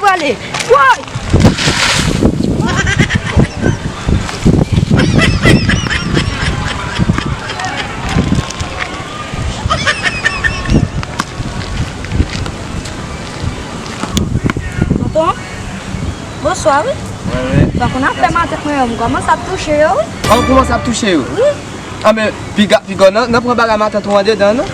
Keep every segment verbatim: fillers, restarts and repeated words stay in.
Pale. Woy! Tonton, bonswa wi. Wi, wi. Sa konn ap fè matant mwen yo, m kòmanse ap touche yo wi. An kòmanse ap touche yo? Wi. Anben, piga, piga w nan, nan pran bagay matant ou andedan, non?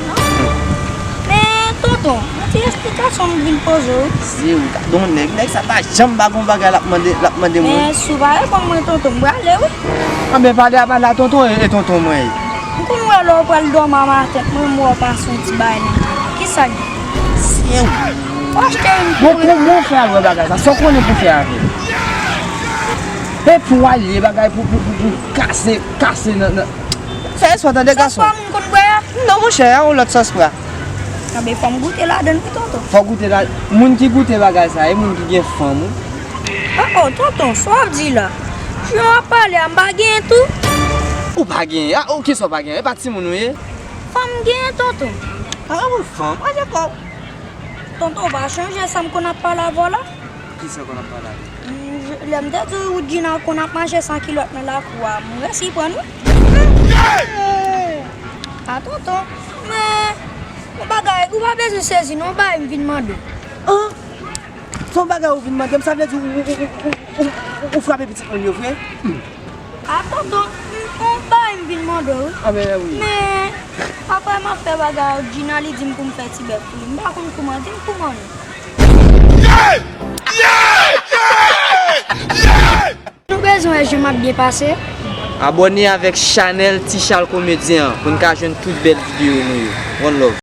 Men, tonton, yon ti esplikasyon m vin poze w wi. Se ou ta don nèg, nèg sa pa janm pa gon bagay l ap mande, l ap mande mwen. Men, si w pa reponn mwen, tonton, m prale wi. Anben, pale a, pale a, tonton, e, e tonton mwen ye. M konn wè lè w pral dòmi a matant mwen, m wè w pase yon ti bagay nan men. Kisa l ye? Se ou. W achte yon. Bon, kouman w fè al wè bagay sa? Sa w konnen pou fè avè l? E pou w al ye bagay pou, pou, pou, pou kase, kase nan, nan. Fè espò tande gason. Sòs pa moun konn bwè a? Non, monchè, a yon lòt sòs pra. Anben, fò m goute ladan l wi, tonton. Fò w goute la. Moun ki goute bagay sa, e moun ki gen fanm, wi. Oh, oh, tonton, sa w ap di la? Jan w ap pale a, m pa genyen tou? Ou pa genyen? A, oh, kisa w pa genyen? E pa timoun ou ye? Fò m genyen, tonton. A, ou fanm? A, dakò. Tonton, w pa chonje sa m konn ap pale avè w la? Kisa w konn ap pale avè m? Mm, je, lè m te di w Woodjina konn ap mache san kilòt nan lakou a, m resi pran wi. A tonton, men, yon bagay, ou pa bezwen sezi non, yon bagay m vin mande w. An? Se yon bagay ou vin mande m, sa vle di ou, ou, ou frape pitit moun yo vre? A tonton, m, yon bagay m vin mande w wi. A, men, wi. Men, apre m ap fè bagay ak Gina, li di m pou m fè ti bèf pou li. M pa konn kouman, di m kouman non. Nou bezwen wè jan m ap byen pase? Abòne avèk chanèl Tichal Komedyen an pou n ka jwenn tout bèl videyo nou yo. One love.